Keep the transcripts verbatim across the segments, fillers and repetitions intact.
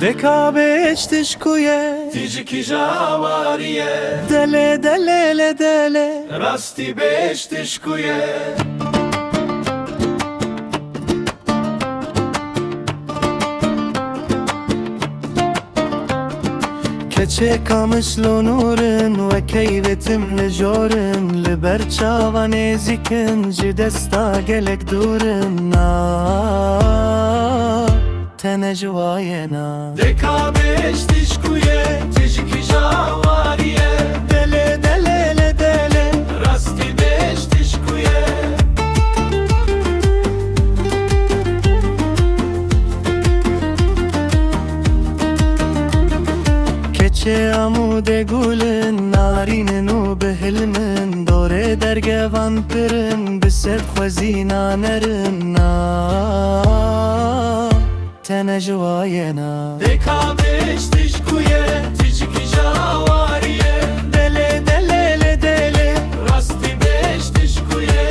Deka bêhişt tişkû ye. Tijikî ji awarî ye. Delê, delê, lê delê. Rastî bêhişt tişkû ye. Keçê Kamişlo nûr in, wekey vê tim li jor in, li ber çavan nêzîk in, ji desta gelek dûr in. Na, te ne ji wa ye na. Deka bêhişt tişkû ye, tijikî ji awarî ye. Delê, delê, lê delê. Rastî bêhişt tişkû ye. Keçê Amûdê gul in, narîn in û bi hilm in, dorê dergevan pir in, bi sed xwezîna nerin. Na, te ne ji wa ye na. Deka bêhişt tişkû ye, tijikî ji awarî ye. Delê, delê, lê delê. Rastî bêhişt tişkû ye.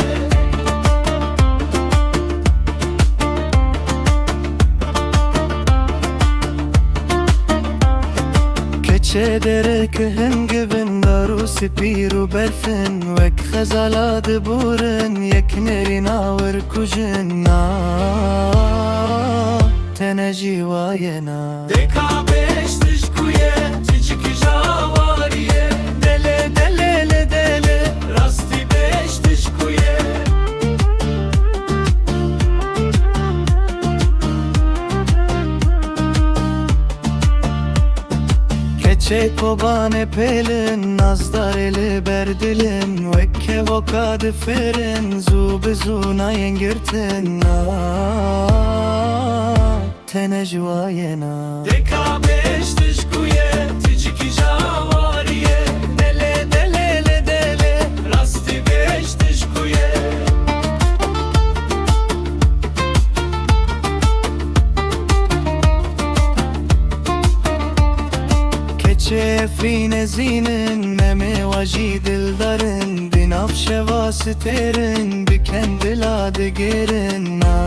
Keçê Dêrikê hingivin, dar û spîr û berf in, wek xezala dibûrin, yek nêrîna wir kujin. Na, te ne ji wa ye na. Deka bêhişt tişkû ye, tijikî ji awarî ye. Delê, delê, lê delê. Rastî bêhişt tişkû ye. Keçê Kobanê pêl in, nazdarê li ber dil in, wek kevoka difirin, zû bi zû nayên girtin. Na, te ne ji wa ye na. Deka bêhişt tişkû ye, tijikî ji awarî ye. Delê, delê, lê delê. Rastî bêhişt tişkû ye. Keçê Efrînê zîn in, memê wa jî dildar in, di nav şeva stêr in, bi kendila digêrin. Na,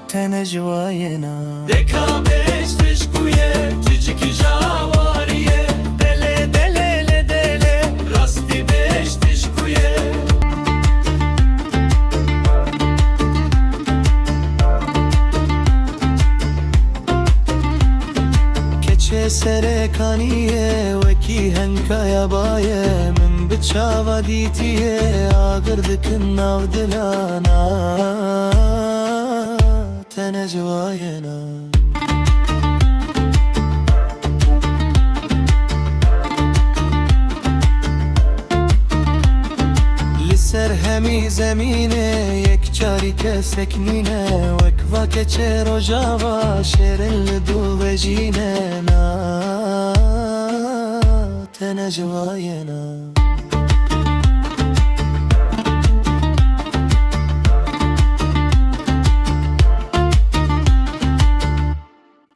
te ne ji wa ye na. Deka bêhişt tişkû ye, cicikî ji awarî ye. Delê, delê, lê delê, rastî bêhişt tişkû ye. Keçê Serêkaniyê wekî henkaya bayê, min bi çava dîtiyê, agir dikin nav dilana. Te ne ji wa ye na. Li ser hemî zemînê yek carî kesek nîne, wek va keçê rojava şêrin li dû vejîne. Na, te ne ji wa ye na.